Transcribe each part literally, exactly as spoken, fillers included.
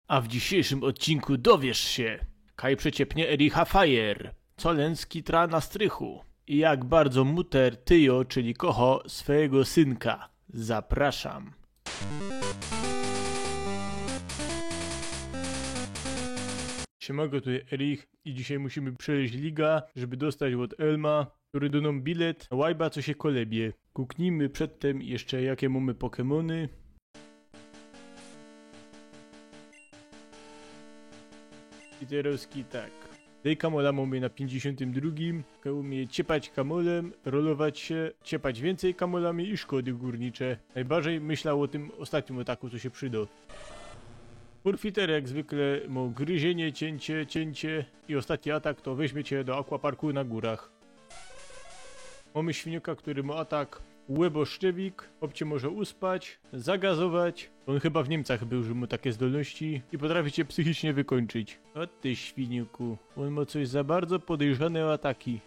A w dzisiejszym odcinku dowiesz się, kaj przeciepnie Ericha Fire, co Lenski tra na strychu i jak bardzo muter tyjo, czyli kocho swojego synka. Zapraszam. Siemano, tu jest Erich i dzisiaj musimy przejść liga, żeby dostać od Elma, który dał nam bilet na łajba, co się kolebie. Kuknijmy przedtem jeszcze, jakie mamy Pokemony. I teraz tak. Tej kamola mamy na pięćdziesiątym drugim. Umie ciepać kamolem, rolować się, ciepać więcej kamolami i szkody górnicze. Najbardziej myślał o tym ostatnim ataku, co się przydał. Forfeiter jak zwykle ma gryzienie, cięcie, cięcie i ostatni atak to weźmie cię do akwaparku na górach. Mamy świniuka, który ma atak łeboszczewik, chłop cię może uspać, zagazować. On chyba w Niemcach był, że mu takie zdolności i potrafi cię psychicznie wykończyć. O ty świniuku, on ma coś za bardzo podejrzane ataki.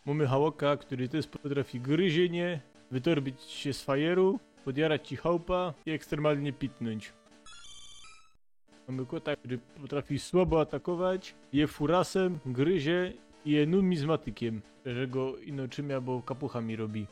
Mamy hałoka, który też potrafi gryzienie, wytorbić się z fajeru, podjarać ci chałpa i ekstremalnie pitnąć. Mamy kota, który potrafi słabo atakować, je furasem, gryzie i je numizmatykiem. Że go ino czym ja, bo kapucha mi robi.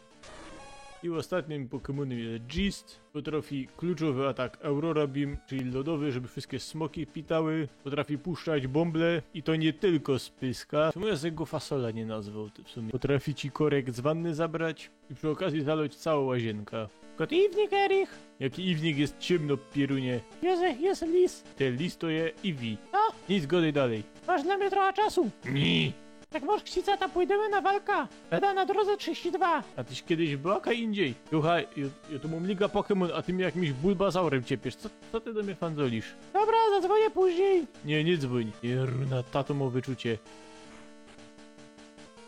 I ostatnim Pokemonem jest Gist. Potrafi kluczowy atak Aurora Beam, czyli lodowy, żeby wszystkie smoki pitały. Potrafi puszczać bąble i to nie tylko z pyska. Czemu ja z jego fasola nie nazwał w sumie? Potrafi ci korek z wanny zabrać i przy okazji zalać całą łazienkę. Good evening, Erich. Jaki evening, jest ciemno, pierunie. Jezu, jest lis. Ten lis to je Eevee. A? Nic, godaj dalej. Masz dla mnie trochę czasu. Nie. Jak masz ksiceta, pójdziemy na walka. Beda na drodze trzydzieści dwa. A tyś kiedyś była kaj indziej. Słuchaj, ja, ja tu mam liga Pokémon, a ty mnie jakimś bulbazaurem ciepiesz. Co, co ty do mnie fandzolisz? Dobra, zadzwonię później. Nie, nie dzwoń. Jeruna, tato ma wyczucie.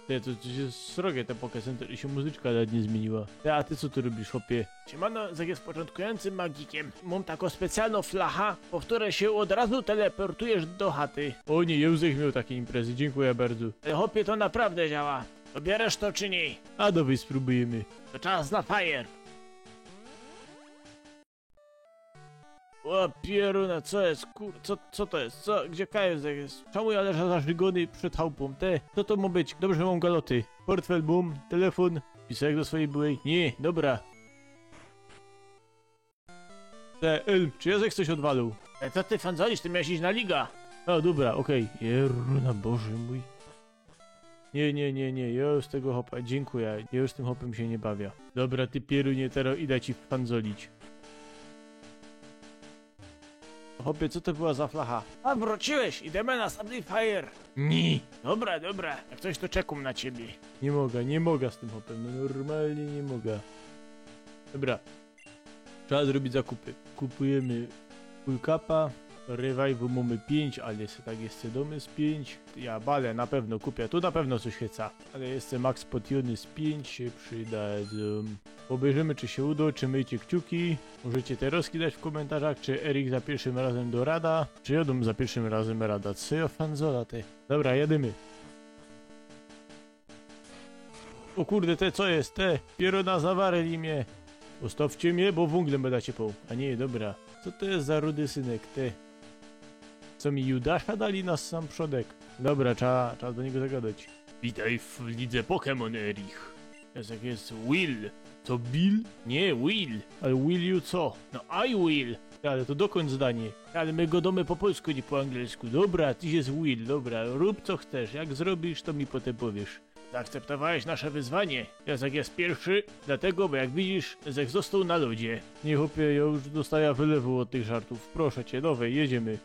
Ty, to, to się srogie te Pokécenter i się muzyczka nawet nie zmieniła. Ty, a ty co tu robisz, chłopie? Siemano, Zek jest początkującym magikiem. Mam taką specjalną flachę, po której się od razu teleportujesz do chaty. O nie, Józef miał takie imprezy, dziękuję bardzo. E, chłopie, to naprawdę działa. Dobierasz to czy nie? A dawaj, spróbujemy. To czas na fire. O pieruna, co jest, kur... co, co to jest? Co? Gdzie Kajus jest? Czemu ja leżę zażygany przed chałupą? Te, co to ma być? Dobrze, mam galoty. Portfel mam, telefon. Pisek do swojej byłej? Nie, dobra. Te, Elm, czy Józef coś odwalił? E, co ty fandzolisz? Ty miałeś iść na liga. O, dobra, okej. Jeruna, Boże mój. Nie, nie, nie, nie, ja już tego chłopa, dziękuję, ja już tym chłopem się nie bawię. Dobra, ty pierunie, teraz idę ci fandzolić. Chłopie, co to była za flacha? A, wróciłeś, idziemy na Sablifire. Nie. Dobra, dobra, jak coś to czekam na ciebie. Nie mogę, nie mogę z tym chłopem, no normalnie nie mogę. Dobra. Trzeba zrobić zakupy. Kupujemy full capa. Revive'u mamy pięć, ale se tak jeszcze domy z pięć. Ja bale na pewno kupię, tu na pewno coś chyca. Ale jeszcze max potiony z pięć się przydadzą. Obejrzymy, czy się uda, trzymajcie kciuki. Możecie te rozki dać w komentarzach, czy Erik za pierwszym razem do rada, czy jadą za pierwszym razem rada. Co ja fanzola, ty? Dobra, jedymy. O kurde, te, co jest, te? Pieruna, zawarli mnie. Ustawcie mnie, bo wąglem będę ciepał. A nie, dobra. Co to jest za rudy synek, ty? Co mi Judasza dali na sam przodek? Dobra, trzeba, trzeba do niego zagadać. Witaj w lidze Pokémon, Erich. Jest jak jest Will. Co, Bill? Nie, Will. Ale will you co? No, I will. Ale to dokończ zdanie. Ale my godamy po polsku, nie po angielsku. Dobra, ty jest Will, dobra. Rób co chcesz. Jak zrobisz, to mi potem powiesz. Zaakceptowałeś nasze wyzwanie. Jacek jest pierwszy, dlatego, bo jak widzisz, Zek został na lodzie. Nie, chłopie, ja już dostaję wylewu od tych żartów. Proszę cię, dawaj, jedziemy.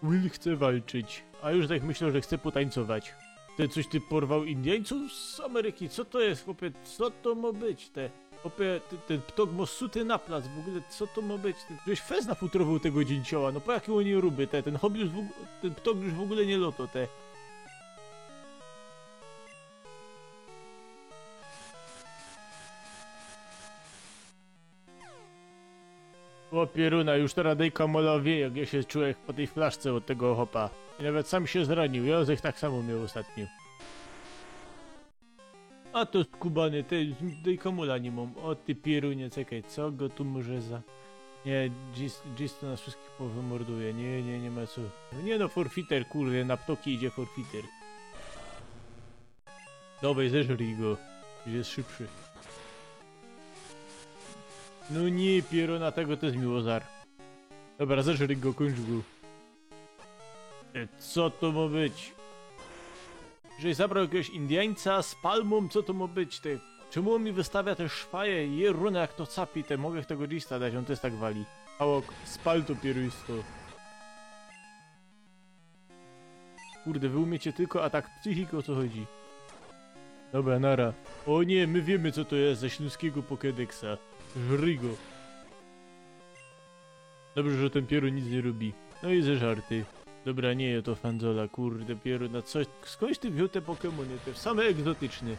Will chce walczyć, a już tak myślę, że chce potańcować. Ty coś, ty porwał Indiańców z Ameryki? Co to jest, chłopie? Co to ma być, te? Chłopie, ty, ten ptok ma suty na plac, w ogóle co to ma być? Ty żeś fest nafutrował tego dzięcioła, no po jakie oni ruby, te? Ten chłop już w ogóle, ten ptok już w ogóle nie loto, te. O pieruna, już teraz dejka mola wie, jak ja się czułem po tej flaszce od tego chłopa. I nawet sam się zranił, Józef tak samo miał ostatnio. A to skubany, ty, tej kamula niy mōm. O ty pierunie, czekej, co go tu może za... Niy, Jis, Jis to nas wszyskich powymorduje. Niy, niy, niy ma co. No niy no, forfeiter, kurde, na ptoki idzie forfeiter. Dawaj, zeżryj go. Już je szybszy. No niy, pieruna, tego tyż miło żar. Dobra, zeżryj go, kōńcz go. E, co to mo być? Żeś zabrał jakigoś Indiańca z palmōm, co to mo być, ty? Czymu ôn mi wystawia te szwaje? Jeruna, jak to capi, te, mogę tego Jista dać, ôn tyż tak wali. Hałok, spal to pieruństwo. Kurde, wy umiecie tylko atak psychiki, ô co chodzi? Dobra, nara. O niy, my wiymy, co to je ze ślōnskigo Pokédexa. Żryj go. Dobrze, że tyn pierun nic niy robi. No i zeżarty. Dobra, niy je to Fandzola, kurde, pieruna, co, skōndś ty wziōn te Pokémony, te same egzotyczne?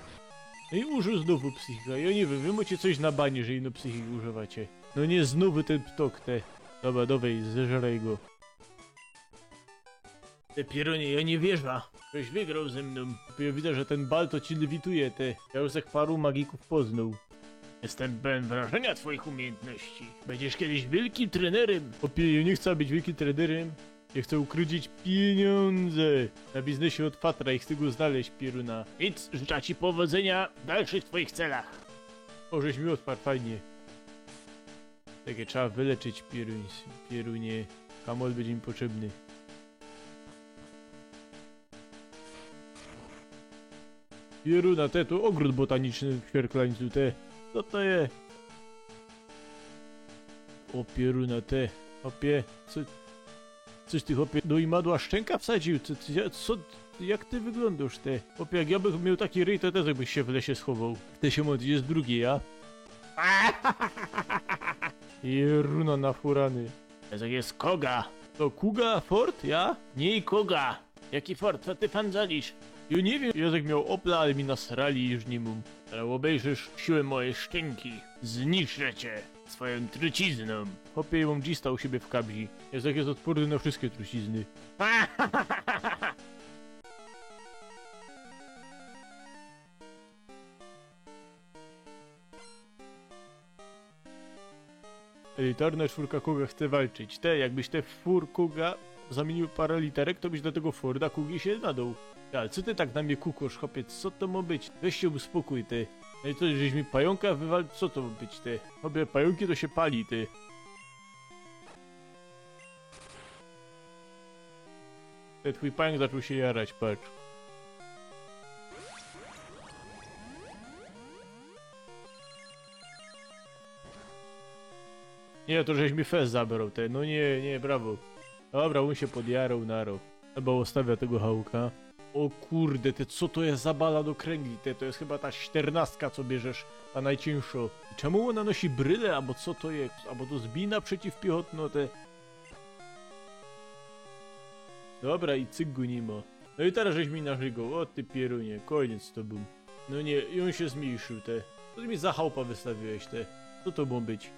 No i użył znowu psychika, jo niy wiym, wy mocie coś na banie, że ino psychiki używacie. No niy, znowu tyn ptok, te. Dobra, dawaj, zeżryj go. Ty pierunie, jo niy wierzã. Żeś wygroł ze mnōm. Jo widzã, że tyn bal to ci lewituje, ty. Jo już tak paru magikōw poznōł. Jestem pełen wrażenia twoich umiejętności. Będziesz kiedyś wielkim trenerem. Chopie, jo niy chcã być wielkim trenerym. Jo chcã ukrōcić piniōndze. Na biznesie ôd fatra i chcã go znaleźć, pieruna. Nic, życzę ci powodzenia w dalszych twoich celach. O, żeś mi ôdparł, fajnie. Takie trzeba wyleczyć, pieruń-, pierunie. Kamol bydzie mi potrzebny. Pieruna, te, tu ôgrōd botaniczny w Świerklańcu, te. Co to je? O pieruna, te. Chopie, co, coś ty, chopie, do imadła szczynka wsadził? Co, co, co, jak ty wyglōndŏsz, ty? Chopie, jak jo bych mioł taki ryj, to tyż bych sie w lesie schowoł. Ty sie modlisz, jest drugi, ja? Pieruna nafurany. Jezek, jest Koga. To Kuga? Fort? Ja? Niy Koga. Jaki fort? Co ty fandzolisz? Jo niy wiym, Jezek mioł Opla, ale mi nasrali i już niy mōm. Ale ôbejrzysz siłę mojej szczynki. Zniszczę cię swoją trucizną. Chopie, jo mōm Jista u siebie w kabzi. Jezek jest ôdporny na wszyjske trucizny. Elitarna czwōrka Koga chce walczyć. Te, jakbyś te fur Koga zamiyniył parę literek, to byś do tego Forda Kogi sie nadōł. Ty, ale co ty tak na mie kukōsz, chopie? Co to mo być? Weź sie uspokōj, ty. No i co, żeś mi pajōnka wywal-, co to mo być, ty? Chopie, pajōnki to sie pali, ty. Ten twōj pajōnk zaczōn sie jarać, patrz. Niy, to żeś mi fest zabrōł, ty. No niy, niy, brawo. Dobra, ôn sie podjaroł, naro. Chyba ôstawiã tego hałka. O kurde, ty, co to jest za bala do kręgli, ty? To jest chyba ta szternastka, co bierzesz, ta nojciyńszŏ. Czemu ôna nosi bryle, abo co to je? Abo to zbina przeciwpiechotnŏ, ty? Dobra, i cyg go niy ma. No i teroz żeś mi narzygŏł, ô ty pierunie, kōniec z tobōm. No niy, i ôn sie zmyńszył, te. Co ty mi za chałpa wystawiłeś, te? Co to mŏ być?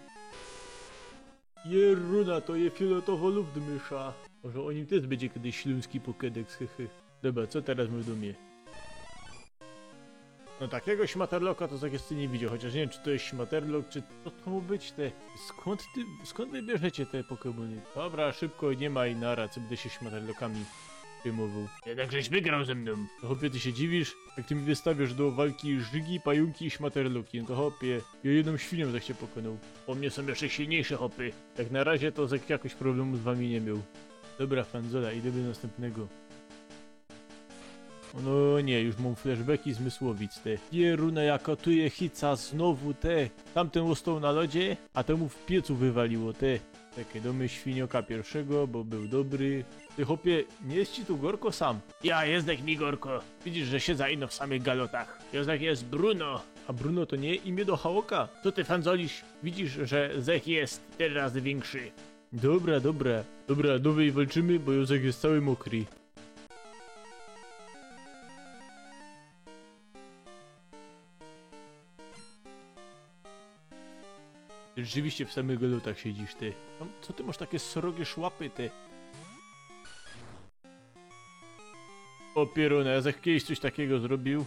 Jeruna, to je fioletowŏ luftmysza. Może ô nim tyż bydzie kedyś ślōnski Pokédex, hy, hy. Dobra, co teroz mŏsz do mie? No takigo szmaterloka to tak jeszcze niy widział, chociŏż niy wiym, czy to je szmaterlok, czy co to mŏ być, te? Skōnd ty, skōnd wy bierzecie te Pokémōny? Dobra, szybko, niy ma i nara, co bydã sie szmaterlokami przejmowōł. Jednak żeś wygroł ze mnōm. No chopie, ty sie dziwisz? Jak ty mi wystawisz do walki żygi, pajōnki i szmaterloki, no to chopie, jo jednōm świniōm żech cie pokōnōł. U mie sōm jeszcze silniejsze chopy. Jak na razie to żech jakoś problymōw z wami niy mioł. Dobra, Fandzola, idōmy do nastympnego. No niy, już mōm flashbacki zmysłowic, te. Jeruna, jako tu je hica znowu, te. Tamtyn ôstoł na lodzie, a tymu w piecu wywaliło, te. Czekej, dōmy świnioka piyrszego, bo bōł dobry. Ty chopie, niy je ci tu gorko sam? Ja, je tak mi gorko. Widzisz, że siedzã ino w samych galotach. Je tak, je Bruno. A Bruno to niy je imiã do hałoka? Co ty fandzolisz? Widzisz, że żech je tyle razy wiynkszy. Dobra, dobra. Dobra, dŏwij, walczymy, bo jo żech je cały mokry. Ty rzeczywiście w samych galotach siedzisz, ty. No, co ty mŏsz takie srogie szłapy, ty? O pieruna, jo żech kejś coś takigo zrobił.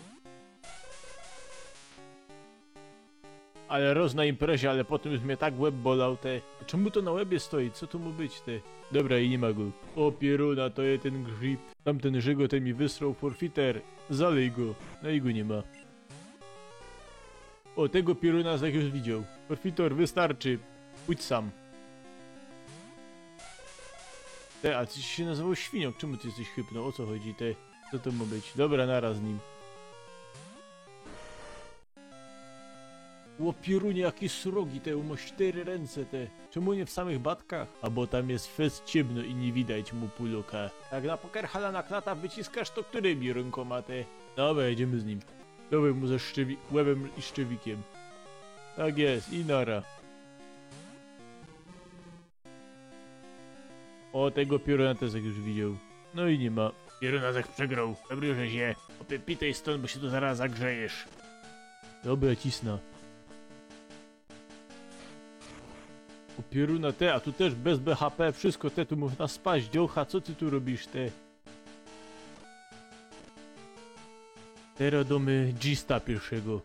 Ale roz na imprezie, ale potym już mie tak łeb bolał, te. Czymu to na łebie stoi? Co to mōm być, te? Dobra, i niy ma go. O pieruna, to je tyn grzyb. Tamtyn Żygo, tyn mi wysroł forfiter. Zalej go. No i go niy ma. O, tego pieruna żech już widzioł. Forfitor, wystarczy. Pōdź sam. Te, a ty sie nazywoł świynio. Czymu ty jesteś chypno? O co chodzi, te? Co to mōm być? Dobra, naraz z nim. O pierunie, jaki srogi, te, ōm mŏ sztyry rynce, te. Czymu niy w samych batkach? A bo tam je fest ciymno i niy widać mu pōł ôka. Jak na pokerhala na klata wyciskasz, to kerymi rynkōma, te? Dobra, jedziemy z nim. Dŏwij mu ze szczewi-, łebym i szczewikiym. Tak je, i nara. O, tego pieruna żech już widzioł. No i niy ma. Pieruna żech przegroł. Dobry żeś je. Chopie, pitej stōnd, bo sie tu zaraz zagrzejesz. Dobra, cisna. O pieruna, te, a tu tyż bez B H P, wszystko, te, tu mōna spaść. Dziołcha, co ty tu robisz, te? Tera dōmy Gista piyrszego.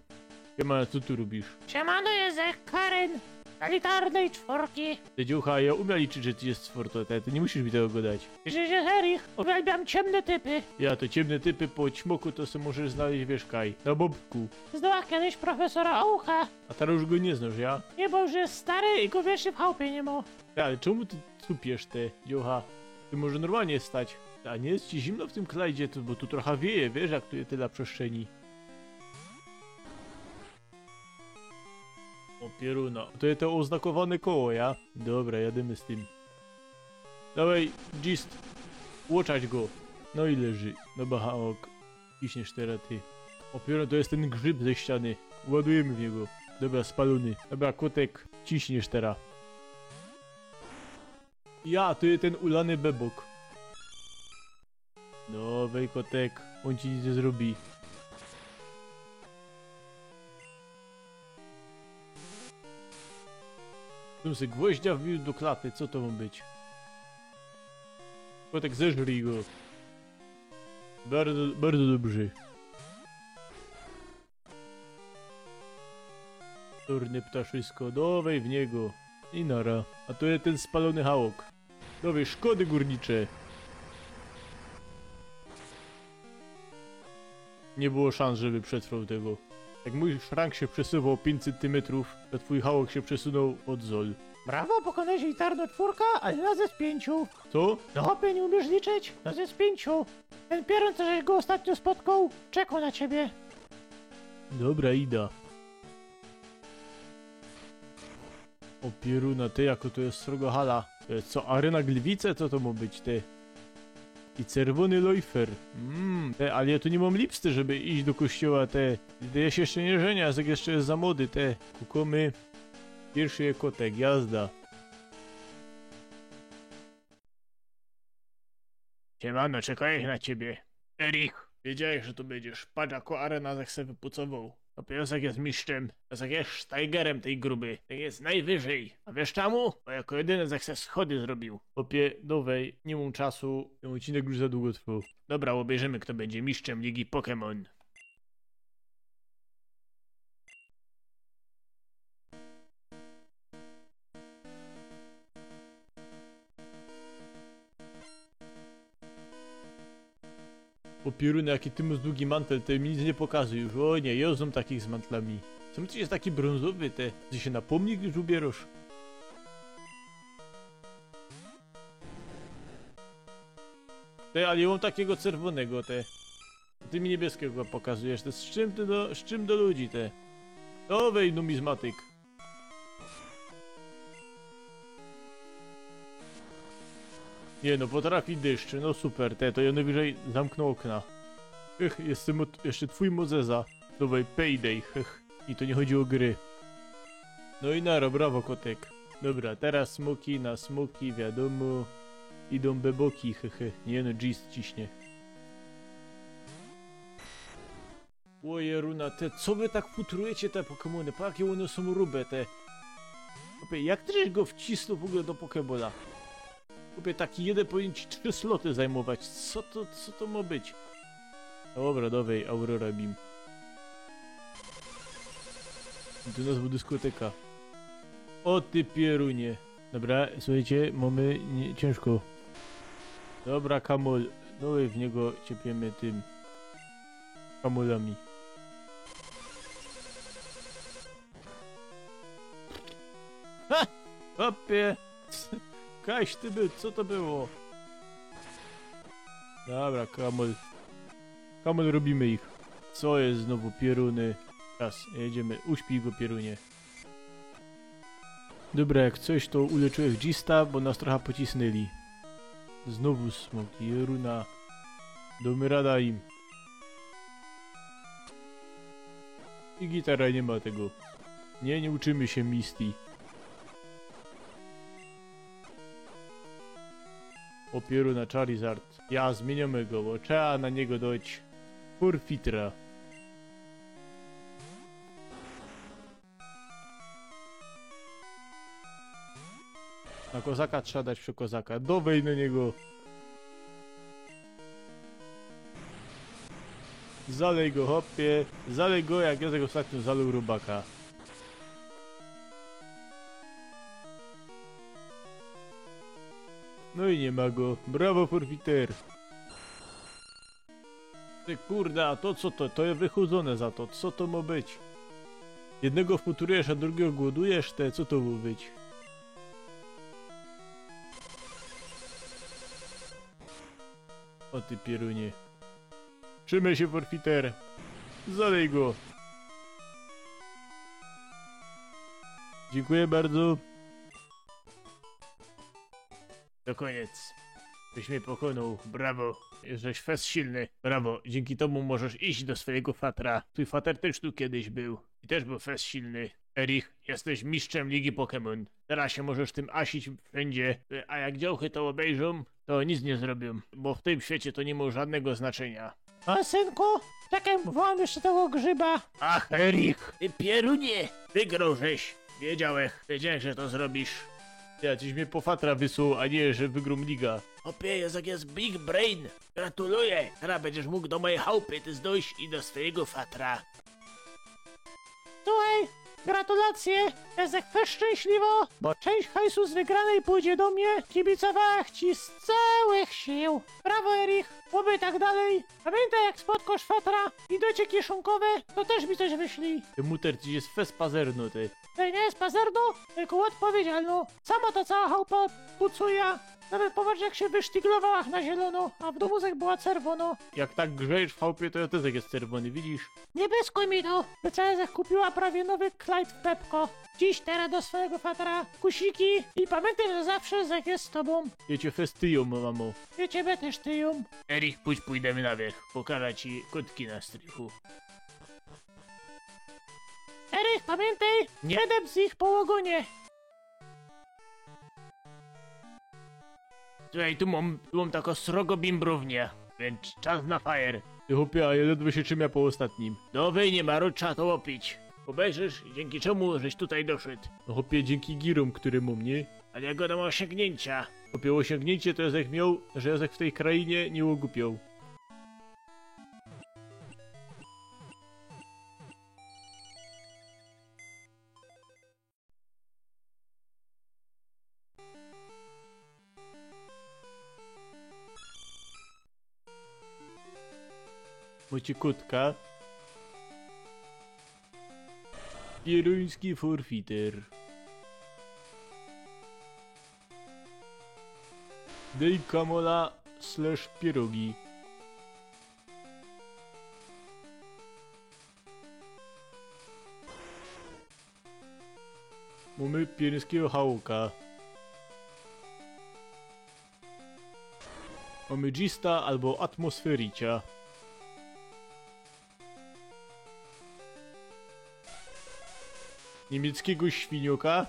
Siema, co tu robisz? Siemano, je żech Karen. Elitarnyj czworki. Ty, dziołcha, jŏ umiał liczyć, że ty jesteś z Fortnite'a, ty niy musisz mi tego gŏdać. Że, że Erich, uwielbiam ciymne typy. Ja, to ciymne typy po ćmŏku to se możesz znaleźć, wiysz kaj, na bobku. Znała kedyś profesora Ołka. A tera już go niy znasz, ja? Niy, bo już je stary i go wiysz w chałupie niy ma. Ty, ale czymu ty cupiesz, te, dziołcha? Ty, może normalnie stać. A niy je ci zimno w tym klajdzie, to, bo tu trocha wieje, wiysz, jak tu je tela przestrzeni. O pieruna. To je to ôznakowane koło, ja? Dobra, jadymy z tym. Dŏwij, Gist. Ôczać go. No i leży. No ba, ok. Ciśniesz tera, ty. O pieruna, to je tyn grzyb ze ściany. Ładujemy w niego. Dobra, spalōny. Dobra, kōtek. Ciśniesz tera. Ja, to je tyn ulany bebok. Dŏwij, kōtek, ôn ci nic niy zrobi. Tu se gwoździa wbił do klaty, co to mŏ być? Kōtek, zeżrij go. Bardzo, bardzo dobrze. Durny ptaszysko, dŏwij w niego. I nara. A tu je tyn spalōny hałok. Dŏwij, szkody gōrnicze. Niy było szans, żeby przetrwoł tego. Jak mōj szrank sie przesuwoł piynć cyntymetrōw, to twōj hałok sie przesunoł ô zol. Brawo, pokōnałeś elitarno czworka, ale razy z piyńciu. Co? No chopie, niy umiesz liczyć? Razy z piyńciu. Tyn pierōn, co żeś go ôstatnio spotkoł, czekoł na ciebie. Dobra, ida. O pieruna, ty, jako to je srogo hala. To je co, arena Gliwice? Co to mŏ być, ty? I czerwōny lojfer. Mm, ty, ale jŏ tu niy mōm lipsty, żeby iś do kościoła, ty. Ty, jŏ sie jeszcze niy żynio, a żech jeszcze je za młody, ty. Kukōmy. Piyrszy je kōtek, jazda. Siemano, czekałech na ciebie. Erich, wiedziałech, że tu bydziesz. Patrz, jako arena żech se wypucowoł. Dopiero żech je mistrzym, żech je sztajgerym tyj gruby. Żech je nojwyżyj. A wiysz czymu? Bo jako jedyny żech se schody zrobił. Chopie, dŏwij, niy mōm czasu. Tyn ôdcinek już za dugo trwoł. Dobra, ôbejrzymy, fto bydzie mistrzym Ligi Pokémon. O pieruna, jaki ty mŏsz dugi mantel, ty mi nic niy pokazujesz już. O niy, jŏ znōm takich z mantlami. Czym ty jesteś taki brōnzowy, ty? Ty sie na pōmnik już ubiyrosz? Ty, ale jŏ mōm takigo czerwōnego, ty. Ty mi niebieskigo pokazujesz, ty, z czym ty do, z czym do ludzi, ty? Dŏwij, numizmatyk. Niy no, potrafi dyszcz, no super, ty, to jŏ nojwyżyj zamknōm ôkna. Ych, jeszcze mo-, jeszcze twōj mozeza. Dŏwij, payday, hych. I to niy chodzi ô gry. No i nara, brawo, kōtek. Dobra, teroz smoki na smoki, wiadōmo. Idōm beboki, hehe. Niy no, Gist ciśnie. Ôjeruna, te, co wy tak futrujecie, te Pokémony? Po jakie ône sōm rube, te? Chopie, jak ty żeś go wcisnōł w ôgōle do Pokébola? Chopie, taki jedyn powinien ci trzi sloty zajmować. Co to, co to mŏ być? Dobra, dŏwij, Aurora Beam. Tu nas była dyskoteka. O ty pierunie. Dobra, słuchejcie, mōmy nie, ciynżko. Dobra, kamol. No i w niego ciepniemy tym. Kamolami. Ha! Chopie! Kaś ty był, co to było? Dobra, kamol. Kamol, robimy ich. Co je znowu, pieruny? Czas, jedziemy. Uśpij go, pierunie. Dobra, jak coś, to uleczyłech Gista, bo nas trochã pocisnęli. Znowu smoki, runa. Dōmy rada im. I gitara, niy ma tego. Nie, nie uczymy sie Misty. O pieruna, Charizard. Ja, zmiyniymy go, bo trzeba na niego doć forfitra. Na kozaka trzeba dać przekozaka. Dowej na niego. Zalej go, chopie. Zalej go, jak jŏ tego ôstatnio zalōł robaka. No i niy ma go. Brawo, forfiter. Ty kurde, a to co to? To je wychudzōne za to. Co to mŏ być? Jednego futrujesz, a drugigo głodujesz? Te, co to mŏ być? O ty pierunie. Trzimej sie, forfiter. Zalej go. Dziynkuję bardzo. To kōniec. Żeś mie pokonōł. Brawo. Żeś fest silny. Brawo. Dziynki tomu możesz iś do swojigo fatra. Twōj fater tyż tu kejś bōł. I tyż bōł fest silny. Erich, jesteś mistrzem Ligi Pokémon. Teroz sie możesz tym asić wszyndzie. A jak dziołchy to ôbejrzōm, to nic niy zrobiōm. Bo w tym świecie to niy mŏ żodnego znaczynia. A synku, czekej, wōłōm jeszcze tego grzyba. Ach, Erich, ty pierunie! Wygroł żeś. Wiedziałech, wiedziałech, że to zrobisz. Ty, a tyś mie po fatra wysył, a niy, że wygrōm liga. Chopie, jŏ zek, jŏ zek Big Brain. Gratuluję. Teroz bydziesz mōg do mojij chałpy tyż dojś i do swojigo fatra. Słuchej, gratulacje, jŏ zek fest szczynśliwo, bo czynść hajsu z wygranej pōdzie do mie. Kibicowałech ci z cołkich sił. Brawo, Erich, ôby tak dalej. Pamiyntej, jak spotkosz fatra i dŏ cie kieszōnkowe, to tyż mi coś wyślij. Ty, muter, tyś je fest pazerno, ty. Ty, niy je pazerno, tylko ôdpowiedzialno. Sama ta cołkŏ chałpa pucuje. Nawet popatrz, jak sie wysztiglowałach na zielono, a w dōmu zek była czerwono. Jak tak grzejesz w chałpie, to jŏ tyż zek je czerwōny, widzisz? Niy pyskuj mi tu! Wczoraj zech kupiła prawie nowy klajt w Pepco. Dziś, teroz do swojigo fatra. Kusiki i pamiyntej, że zawsze zech je z tobōm. Jŏ cie fest tyjōm, mamo. Jŏ ciebie tyż tyjōm. Erich, pōdź, pōjdymy na wiyrch. Pokażã ci kotki na strychu. Erich, pamiyntej, niy depcij ich po ôgōnie. Słuchej, tu mōm, tu mōm takõ srogo bimbrowniã, wiync czas na fajer. Ty, chopie, a jŏ ledwo sie trzimã po ôstatnim. Dowej, niy ma, trzeba to ôpić. Ôbejrzysz, dziynki czemu żeś tutaj doszedł. No, chopie, dziynki girōm, kere mōm, niy? Ale jŏ gŏdōm ô ôsiyngniyncia. Chopie, ôsiyngniyncia to jŏ zech mioł, że jŏ zech w tyj krajnie niy ôgupioł. Mōcie kotka. Pieruński forfiter. Dej kamola slash pierogi. Mōmy pieruńskigo Hulka. Mōmy Gista abo Atmosfericia. Niymieckigo Świnioka.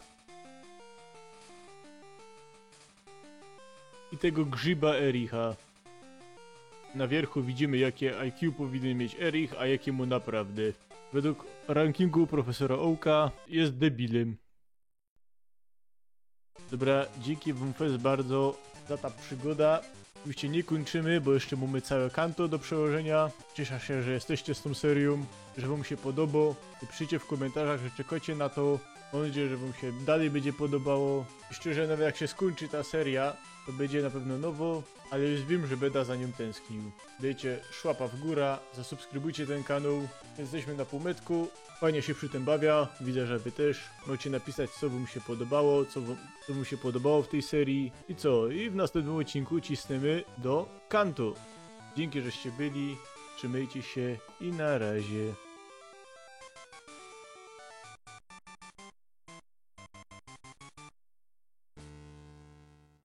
I tego grzyba Ericha. Na wiyrchu widzimy, jakie I Q powinien mieć Erich, a jakie mŏ naprawdã. Według rankingu profesora Ołka je debilym. Dobra, dziynki wōm fest bardzo za ta przygoda. Ôczywiście niy kōńczymy, bo jeszcze mōmy cołke Kanto do przełożyniŏ. Ciesza sie, że jesteście z tōm seryjōm, że wōm sie podobo. Piszcie w kōmyntarzach, że czekŏcie na to. Mōm nadzieja, że wōm sie dalij bydzie podobało. I szczerze, nawet jak sie skōńczy ta seryjŏ, to bydzie na pewno nowo, ale już wiym, że byda za niōm tynskniył. Dejcie szłapa w gōra, zasubskrybujcie tyn kanōł. Jesteśmy na pōłmetku. Fajnie sie przi tym bawiã, widza, że wy tyż. Możecie napisać, co wōm sie podobało, co wōm, co wōm sie podobało w tyj seryji. I co? I w nastympnym ôdcinku cisniymy do Kanto. Dziynki, żeście byli. Trzimejcie sie i na razie.